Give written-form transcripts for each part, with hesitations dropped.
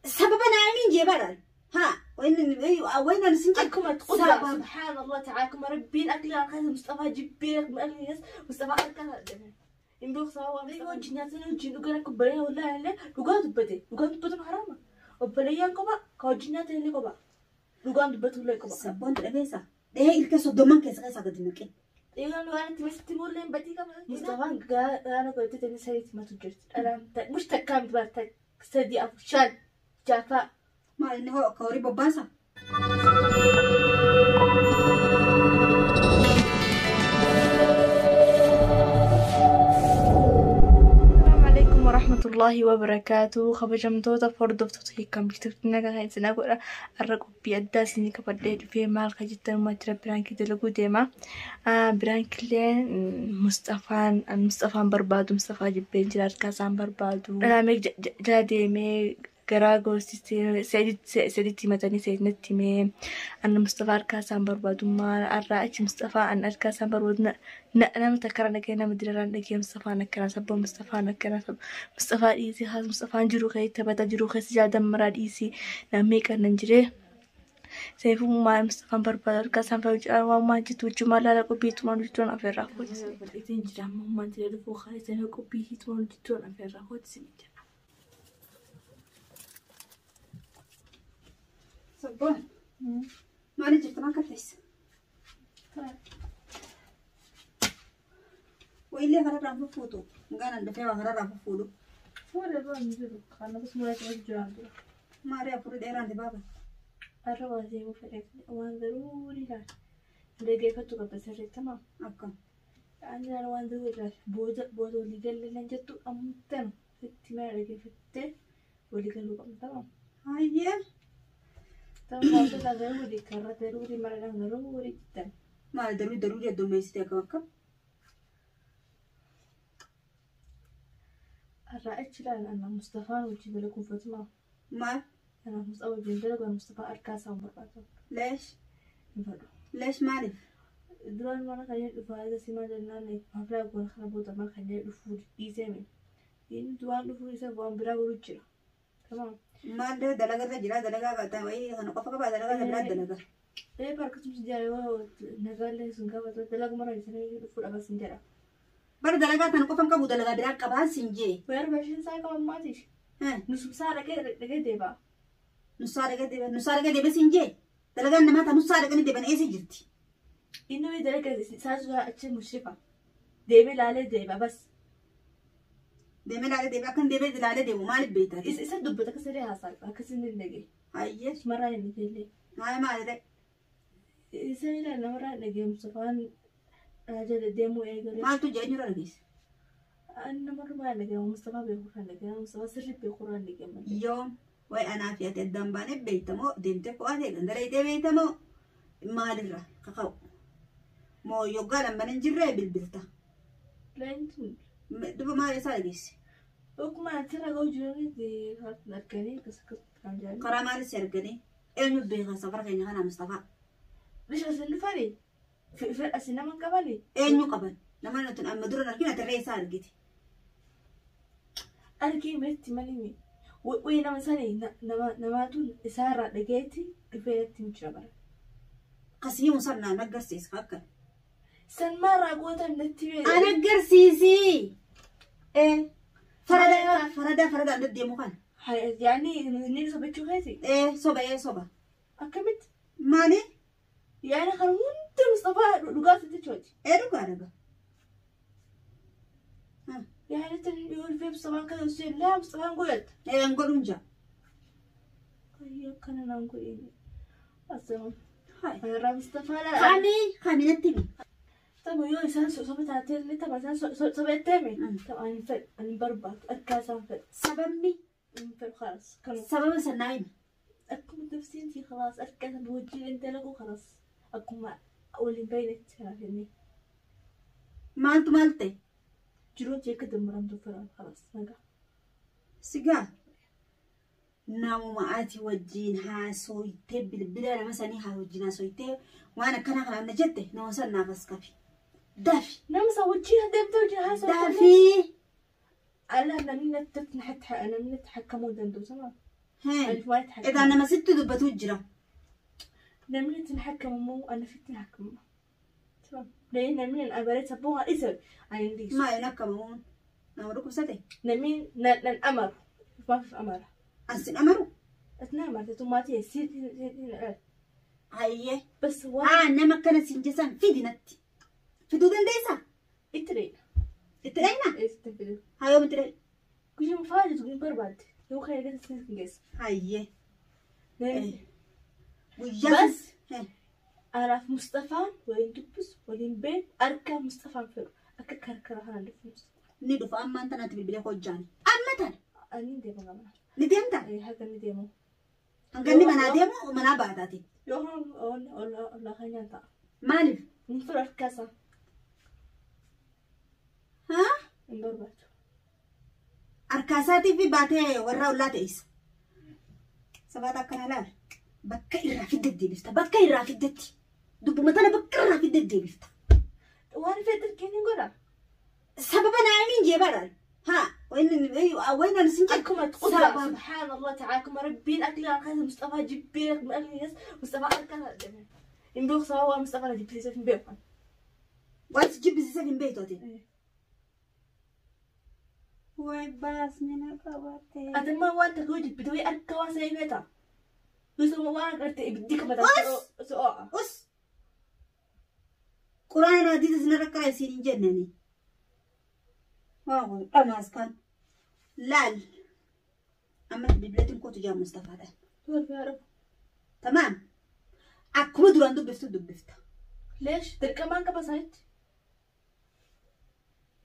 Sababa naa himiin jee bara. Haa wayna sin jedhe. Akkuma qudraa subhaanallah ta'ala akkuma rabbiin akli harkaa Mustafaa jibbee akkuma akli Mustafaa harkaa hin beeku sababa waan Mustafaa wajjin nyaatanii wajjin dhugan akka obboleeyyan wallaahi illee dhugaa dubbate dhugaan dubbatuun haraama obboleeyyan kopha ka wajjin nyaatan illee kopha dhugaan dubbatu illee kopha. Sabboontu dhageessa. Dhahee ilkee soddomman keessa keessaa gadi naqe. Dhiironni waan itti masitti mullee hin badii qaba. Mustafaan gaara godhatee tanii sadiitti matu jirti. Dhalaan mush takkaa miti bara sadii afur shan jaafaa. Maal inni hoo akka horii bobbaasa? Assalamu alaikum warahmatullahi wabarakatuh. Kabajamtoota hordoftoota hiikkaan biqiltoota nagaa kan isin godha. Har'a qophii addaa isinii qabadhee dhufee maal kan jettan uumaa jira biraankii dalaguu deema. Biraankillee Mustafaan Mustafaan barbaadu Mustafaa jibbee jira harkaa isaan barbaadu. Dhalaamee jala deemee garaa goosisee sadiitti himatanii sadiitti himee anna Mustafaa harkaa isaan barbaadummaa har'aa achi Mustafaa anna harkaa isaan barbaadu nama takkaraan dhagee nama diraraan dhagee Mustafaan akkana sabba Mustafaan akkana Mustafaa dhiisii haas Mustafaan jiru keessa taphata jiru keessa jaadammaraa dhiisii namni qannan jiree. Seefuu maal Mustafaan barbaadu harkaa isaan fayyadu waan maal jettu wajjin laala qophii tumaan hojjetuun afeerraa kooti. Isin jira amma ammaan jira dhufuu haa isin qophii tumaan hojjetuun afeerraa kooti isin jira. Sabboon maaliif jirtu maal katteessa? Wayillee kararraa fuffuutu. Gaanaan dafee waa kararraa fuffuudhu. Fuula irraa hin jiru. Kan akkasuma irraa jiraan dura. Maari afurii dheeraan dibaaba. Har'a waa deemuu fedhe waan daruurii laala. Dhaggeeffattu qabda sirreettamaa. Akkam. Ani laala waan daruurii laala. Booda booda walii galle nan jettu ammuttanu sitti mana dhaggeeffattee walii galuu qabda. Hayyee. Ta'u baatota daruurii karra daruurii maradhaan daruurii jettan. Maal daruu daruu jedhammeessite akkam akkam. Har'a achi laala anna Mustafaan wajjin dalaguu uffatumaa. Maal? Kanaaf Mustafaa wajjin dalagu Mustafaa harkaa isaan barbaadu. Leesh? Hin fedhu. Leesh maaliif? Duraan mana kan inni dhufaa isa simaa jennaan haflaa goona kana booda mana kan inni dhufuu dhiisee inni duraan dhufuu isa waan biraa godhu jira. Tamam. Maal dalagarra jira dalagaa qabata wayii kana qofa qabaa dalagaa biraa dalaga. Ee akkasumas jira yoo nagaallee sun qabatu dalaguma irra isanii dhufuu dhabas hin jedha. Bara dalagaa kana qofa hin qabu dalagaa biraa qabaan sin jee. Weer bashiin isaa qaban maatiif. Nusumsaa dhaqee dhaqee deeba. Nusaa dhaqee deeba nusaa dhaqee deeba sin jee. Dalagaan namaa ta nusaa dhaqanii deeban eessa jirti? Inni wayii dalaga isaa suuraa achi mushrifa. Deebee laalee deeba bas. Deemee laalee deeba akkan deebee laalee deemu maaliif beektaa? Isa dubbata akka siree haasaa akkasii hin dhagee. Hayyee. Sumarraa hin dhagee. Maal maali ta'e? Isa ilaa namarraa hin dhagee Mustafaan jala deemuu eegalee. Maaltu jee eenyurra dhageesse? Namarraa hin dhagee Mustafaa beekurraa hin dhagee Mustafaa sirrii beekurraa hin dhagee malee. Yoom wayi anaa fi ati addaan baanee beektamoo deemtee qo'atee gandara beektamoo maalirra kaka'u? Moo yoggaa lamman hin jirree bilbilta? Leentu. Duba maal isaa dhageesse? Akkuma achirra ga'u jiranitti arganii akkas akkas kan jedhan. Karaa maalis arganii eenyu beeka safara keenya kanaa Mustafaa? Bishaan isin dhufanii fedha isin nama hin qabanii. Eenyu qaban? Nama nuti amma dura argina tarree isaa argite. Argee meetti malee wayii nama sanii namaatu isaarraa dhageetti dhufee natti hin jira bara. Kasii musannaa agarsiisa akka. San maarraa gootan natti beeku. An agarsiisi. Ee farada farada farada adda deemu kana. Yaani inni sobachuu keeti. Ee soba ee soba. Akkamitti? Maali? Yaani kan hundi Mustafaa dhugaa sitti chooti. Ee dhugaa dhugaa. Yaani tani dhiyoo dhufee Mustafaan kan osoo laa Mustafaan godhatta. Ee an godhuun jaa. Ayyo akkana naan godhini. Asuma. Irraa Mustafaa laa. Kami kami natti himi. Tapha yoo isaan soba taatee illee tapha isaan soba jettee tapha ani fedhu ani barbaadu harkaa isaan fedhu. Sababni Hin fedhu khalas kanuma. sababa sanaa himi. Akkuma tafsiintii khalaas harka isaan wajjin hin dalagu khalaas akkuma waliin bayinetti kanaaf inni. Maaltu maal ta'e? Jiruun jee akka dammaramtu fedhan khalaas nagaa. Sigaa namuma ati wajjin haasoytee bilbila nama sanii haa wajjin haasoytee waan akkana kanaan na jette nama san naaf as qabi. Dafi. Nama san wajjin deemtee wajjin haasoytee. Dafi. Ala namni natti namni natti hakkamuu danda'u sama. Edaa nama sitti dubbatu jira. Namni itti hakkamu immoo ana fitti hakkamu. Lee namni an abaree sabboo haa dhiise ani hin dhiisu. Maa yoon akkamamuun nama dhukkubsate? Namni nan amaru. Maaf amara? An sin amaru? Ati na amarte tumaatii sitti. Hayyee. Bas waan. Haa nama akkana siin jesan fidi natti. Fiduu dandeessaa? Itti dheedha. Itti dhayna? Itti fidu. Haa yoom itti dhayna? Guyyuma fa'aa jitu hin barbaadde. Yoo kan eegatti si geessa. Hayyee. Guyyaa. Bas. Anaaf Mustafaan waliin dubbisu waliin beeku harka Mustafaan fedhu akka karkara kanaan dhufu Mustafaan. Ni dhufa ammaan tanatti bilbilee hojjaani. Amma tana. Ani deema gamana. Ni deemta? Haga ni deemu. Hanga inni manaa deemu manaa baataati. Yoo ollaa keenyaan ta'a. Maaliif? Hin fedhu harka isaa. Haa? Hin barbaadu. Harka isaatiif baatee warra ollaa ta'is. Sabaata akkana laal. Bakka irraa fidde deebifta. Bakka irraa fiddetti. Dubbuma tana bakka irraa fidde deebifta. Waan fedhe kennin godha. Sababa naa'imiin jee baraan. Haa wayni ani sin jedhu. Akkuma qudra subhaanallah ta'ala akkuma rabbiin akli harka Mustafaa jibbee akkuma akli Mustafaa harka hin beeku sababa waan Mustafaa na jibbisiiseef hin beeku. Waan si jibbisiiseef hin beektu ati. Way baasni na qabate. Ati immoo waan takka yoo jibbite wayii harka waan sa'ee beekta. Yusuf waan agarte ibiddi qabata. Us! Us! Quraana hadiisa sin irra qara isiin hin jennani. Waa dhamaas kan. Laal. Amma bilbilatiin kootu jaa Mustafaadhaan. Tamaam. Akkuma duraan dubbiftu dubbifta. Leesh dirqamaan qaba isaanitti.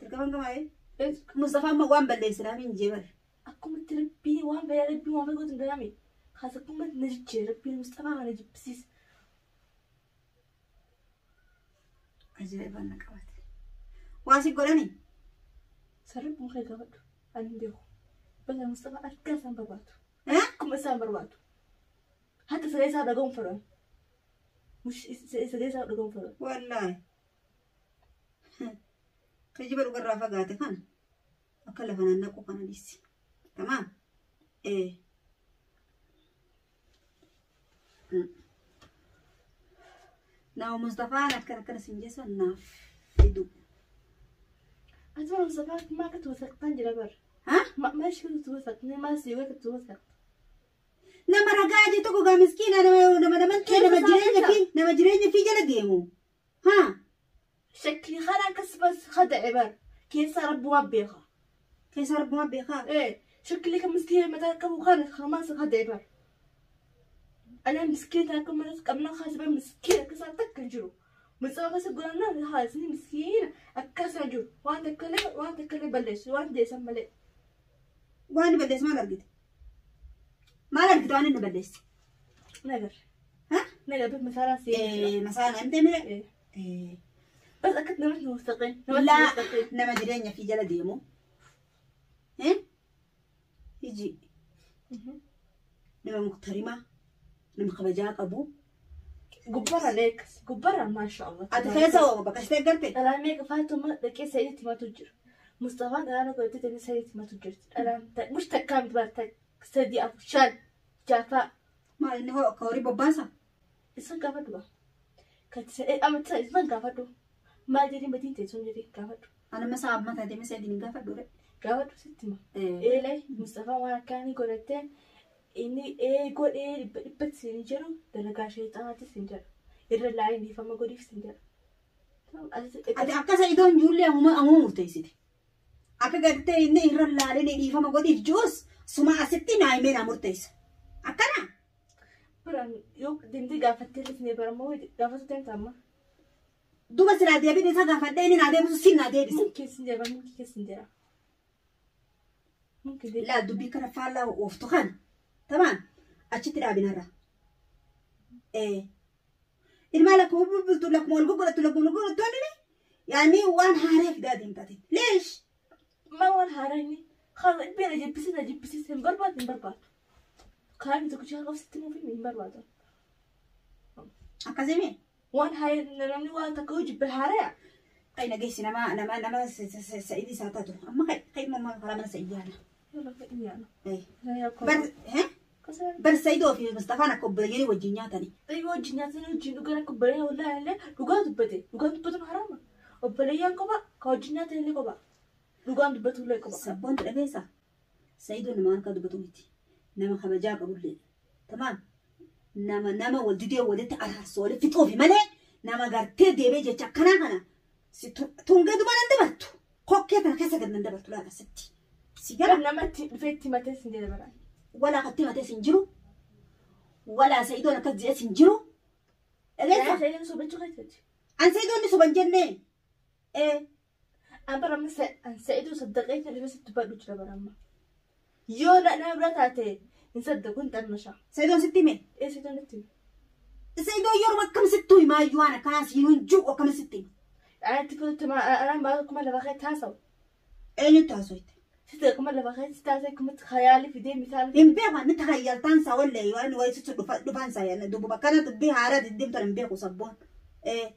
Dirqamaan qaba ee? Mustafaa amma waan balleessinaaf hin jee bara. Akkuma itti rabbii waan bayyaa rabbii waan beekuutu hin danda'ame. Kaas akkuma na jijjiire rabbiin Mustafaa kana jibbisiisa. Ajaa'ibaan na qabate. Waa si godhani? Sarri muka gaafadhu. Ani hin beeku. Basa Mustafaa argaa isaan barbaadu. Akkuma isaan barbaadu. Hatta sagalee isaa dhaga'uun fedhan. Sagalee isaa dhaga'uun fedhan. Wallaahi. Kijiba dhugarraa fagaate kana akka lafa naannaqu kana dhiisi. Tamaam. Ee. Nama Mustafaan akkana akkana sin jeessan naaf fidu. Ati bara Mustafaa maa akka tuwasaqtaan jira bara. Haa? Maa ishee tuwasaqtee maa si akka tuwasaqta. Nama ragaa je tokko gaa miskiina nama nama nama nama jireenya fi nama jireenya fi jala deemu. Haa? Shakkii kana akkasumas khadace bara. Keessa rabbumaa beeka. Keessa rabbumaa beekaa. Ee shakkii kan miskiina mataa qabu kana kamaas khadace bara. أنا مسكينة كم قبل خاسبة مسكينة كسر تك جرو مستوى خاسب قلنا خالص مسكينة أكسر جرو وأنا تكلم وأنا تكلم بلش وأنا دي سملي وأنا بلش ما لقيت ما لقيت وأنا بلش نقدر ها نقدر مثلا سي إيه مثلا أنت من إيه. إيه بس أكيد نمت موثقين لا نما جرينا في جلد يمو إيه يجي نما مقترمة نما خبجاك أبو جبارة ليك جبارة ما شاء الله أتخيل بكشت قلتي أنا ميك فاتو ما لك سيدتي ما تجر مصطفى أنا قلت لك سيدتي ما تجر أنا مش تكام تبارك سيدي أبو شال جافا ما إنه هو كوري بباسا إسمه كافدوا كت أما تسأل اسمه كافدوا ما جري مدينة تسون جري كافدوا أنا ما صعب ما تدري مسيدي كافدوا كافدوا ستي ما إيه ليه مصطفى وأنا كان يقولتين inni godhee dhibbatti siin jedhu dalagaa sheexanaatti siin jedhu irra laayin dhiifama godhiif siin jedhu. Ati akka sa'idoon ijoollee amuma murteessite. Akka gartee inni irra laaleen dhiifama godhiif jiruus suma asitti naa himee naa murteessa. Akkana. Biraan yoo deemtee gaafattee illee baramoo gaafatu deemta amma. Duuba silaa deebiin isa gaafadhee inni naa deebisu siin naa deebisa. Mun keessin jira mun keessin jira. Laa dubbii kana faallaa ooftu kana. تمام أشتري dhaabinarra. Ilma lakkuma bulbultu lakkuma ol gugudhattu lakkuma ol gugudhattu inni yaani waan haaree fidaa deemtaati. Leesh? Ma waan haaraa inni خلاص بين jibbisiisa jibbisiisa hin barbaadu hin barbaadu. Karaan tokko jira qabsitti nuuf hin barbaadu. Akkasimi? Waan haaree namni waan takka hojii haaraa. Kai nageessi nama nama nama sa'idii isaa taatu amma kai mamma karaa mana sa'idii yaana. Yalla kai yaana. Bar he? Bar Saidoo fi Mustafaan akka obboleeyyanii wajjin nyaatani. Xayyoo wajjin nyaatanii wajjin dhugan akka obboleeyyan wallaahi illee dhugaa dubbate. Dhugaan dubbatuun haraama. Obboleeyyan kopha ka wajjin nyaatan illee kopha. Dhugaan dubbatu illee kopha. Sabboon dhageessa. Saidoo nama akka dubbatu miti. Nama kabajaa qabullee. Tamaam. Nama wal didee walitti araarsu walitti fixuufi malee nama gartee deebee jecha akkanaa kana si tungee duma nan dabartu. Kokkee tana keessa gad nan dabartu laala sitti. Si gara Namatti dhufee itti matee sin jedhe baraan. Walaa katti matee sin jiru. Walaa Saidoon akkas jedhee sin jiru. Dhageessa. Sa'idoon sobachuu keessatti. An Saidoon ni soban jennee. Ee. An bara amma Sa'idoo saddaqee kan dhufee sitti dubbadhu jira bara amma. Yoo nama bira taate hin saddaqu hin xanmasha. Saidoon sitti hime. Ee Sa'idoon itti hime. Saidoo yeroo akkam sittu himaa iyyuu waan akkanaa siin hin jiru akkam sitti hima. Anatti kututti anaan baala kuma lafa kee taasa'u. Eenyutti haasoyte? Sitti kuma lafa kee si taasa'e kumatti khayaalii fidee misaala. Hin beeku ani takhayyaltaan isaa wallee waan wayi sitti dhufaan isaa yaadna dubba akkana dubbii haaraa diddiimtan hin beeku sabboon. Ee.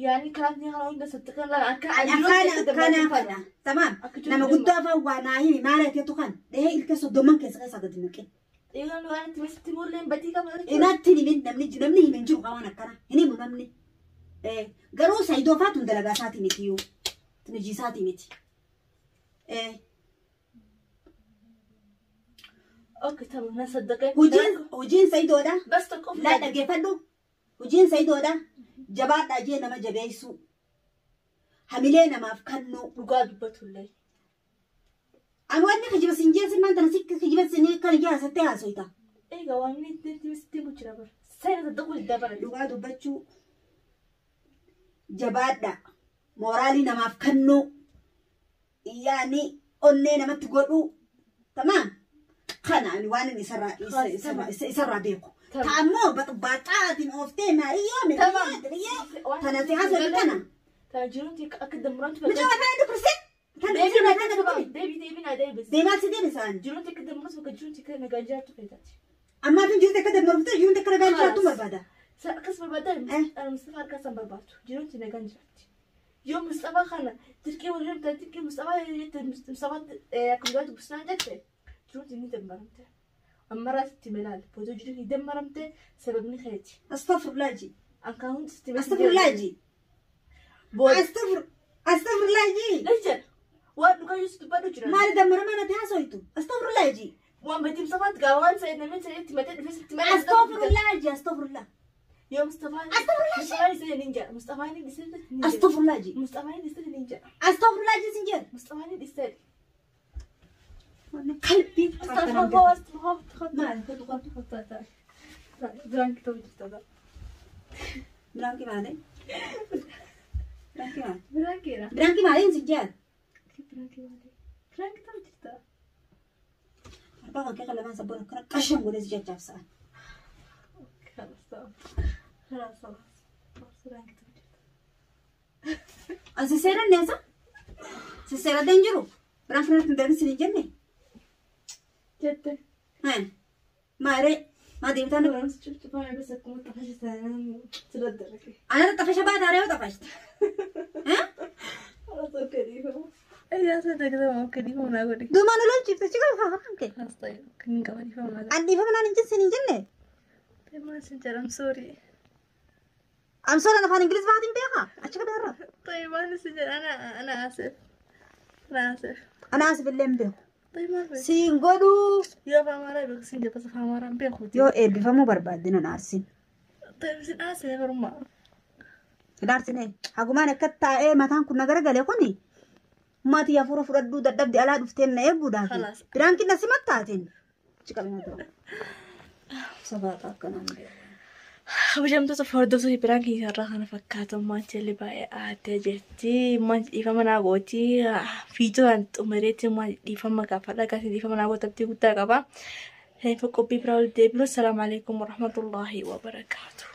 Yaani karaa kana hunda saddaqan laala akka Ani akkaan akkanaa kana. Tamaam. Nama guddaa afaan waa naa himi maal ati kan dhahee ilka soddomman keessa keessa gadi naqe. Dhiironni waan itti misitti mul'een badii qaba jechuudha. Inatti himin namni himin jiru waan akkana hin himu namni. Ee garuu Saidoo fa'aa tun dalagaa isaatii miti yoo. Tun hojii isaatii miti. Ee. Okay, tamam na saddaqee. Hojiin Saidoodha. Bas tokko Laa dhaggeeffadhu. Hojiin Saidoodha. Jabaadhaa jee nama jabeessuu. Hamilee namaaf kennuu. Dhugaa dubbatullee. Ani wanni kijiba sin jee sin maanta si kijiba sin kan ijaa hasattee haasoyta. Egaa waan inni itti misitti jira bara. Sayna saddaquu diddaa bara. Dhugaa dubbachuu. Jabaadhaa. Mooraalii namaaf kennuu. Yaani onnee namatti godhuu. Tamaam. Kana ani waan inni isarraa beeku. Ta'ammoo baxaatiin ooftee maariyyoo miriyyoo tana si haasoo tana. Tana jiruun akka dammurantu Mucaa mataa dubbise. Tana Deebii mataa dubbise. deebii deebii naa deebise. Deemaa si deebisaan. Jiruun akka dammurantu bakka jiruun akka nagaan jiraattu feetaati. Ammaa fi jirti akka dammurfte jiruun akka nagaan jiraattu barbaada. Akkas barbaada Mustafaa harkaa san barbaadu. Jiruun nagaan jiraatti. Yoo Mustafaa kana dirqii waliin ta'e dirqii Mustafaa jette Mustafaa akka dhugaatti busnaan jette jiruun ni dammaramte. Ammaraa sitti milaal footoo jiruun ni dammaramte sababni keeti. Astaghfirullah ji. Ankaa hundi sitti Astaghfirullah ji. Booda. Astaghfirullah ji. Jecha waan dhugaa jiru dubbadhu jira. Maali dammarama natti haasoytu? Astaghfirullah ji. Waan badii Mustafaatti gaa waan sa'e namni sa'e itti matee dhufee sitti malee. Astaghfirullah ji astaghfirullah. Yoo Mustafaan. Astaghfirullah ji. Mustafaan isa ni jedha. Mustafaan ni isa ni jedha. Astaghfirullah ji. Mustafaan ni isa ni jedha. Astaghfirullah ji sin jedha. Mustafaan ni isa. Qalbii. Mustafaa Mustafaa Mustafaa Biraan kitaba jirta. Biraan maali? Biraan maali? Biraan keera. Biraan maali sin jedha? Biraan maali? Biraan kitaba jirta. Arbaa kan kee lamaan sabboon akkana qashan godhee si jajjaabsa'an. خلاص خلاص خلاص biraan kitaba jirta. An sisseera neesa? Sisseera den jiru? Biraan kanatti hin darbisin hin jenne? Jette. Maaree maa deemtaan? Barumsa cufcufame bas akkuma xafashe sirra darake. Anarra xafasha baataaree yoo xafashte? خلاص okay dhiifama. Yaa sa dagdama okay dhiifama naa godhi. Duumaan ol olchiifte chi qaba kan kee. خلاص طيب kan qaba dhiifama naa godhi. An dhiifama naan hin jinsin hin jenne? ما سنجر I'm sorry. I'm sorry afaan Ingiliz baatiin beekaa? Achi qabe irra. طيب أنا سنجر أنا آسف. أنا آسف. Ana asif illee hin beeku. طيب ما في. Siin godhuu. يا فامارا بيخ سنجر بس فامارا بيخو. Yoo eebbifamuu barbaadde nan aarsin. طيب سن آسف يا رما. Hin aarsine. Hagumaan akka taa'ee mataan kun na garagalee kuni. Maatii hafuura fudhadhuu dadhabde alaa dhufteen na eeguudhaaf. Khalaas. Biraan kinna simattaatiin. Achi qabe na dura. Sabaata akkanaan beeku. Kabajamtoota hordoftoota biraan keessarraa kana fakkaatu maanti illee baay'ee aatee jirti. Maanti dhiifama naa gooti. Fiijoodhaan xumureetti maanti dhiifama gaafadha. Gaafni dhiifama naa gootabdii guddaa qaba. Qophii biraa walitti deebinu. Salaamu alaikum warahmatullaahi wabarakaatu.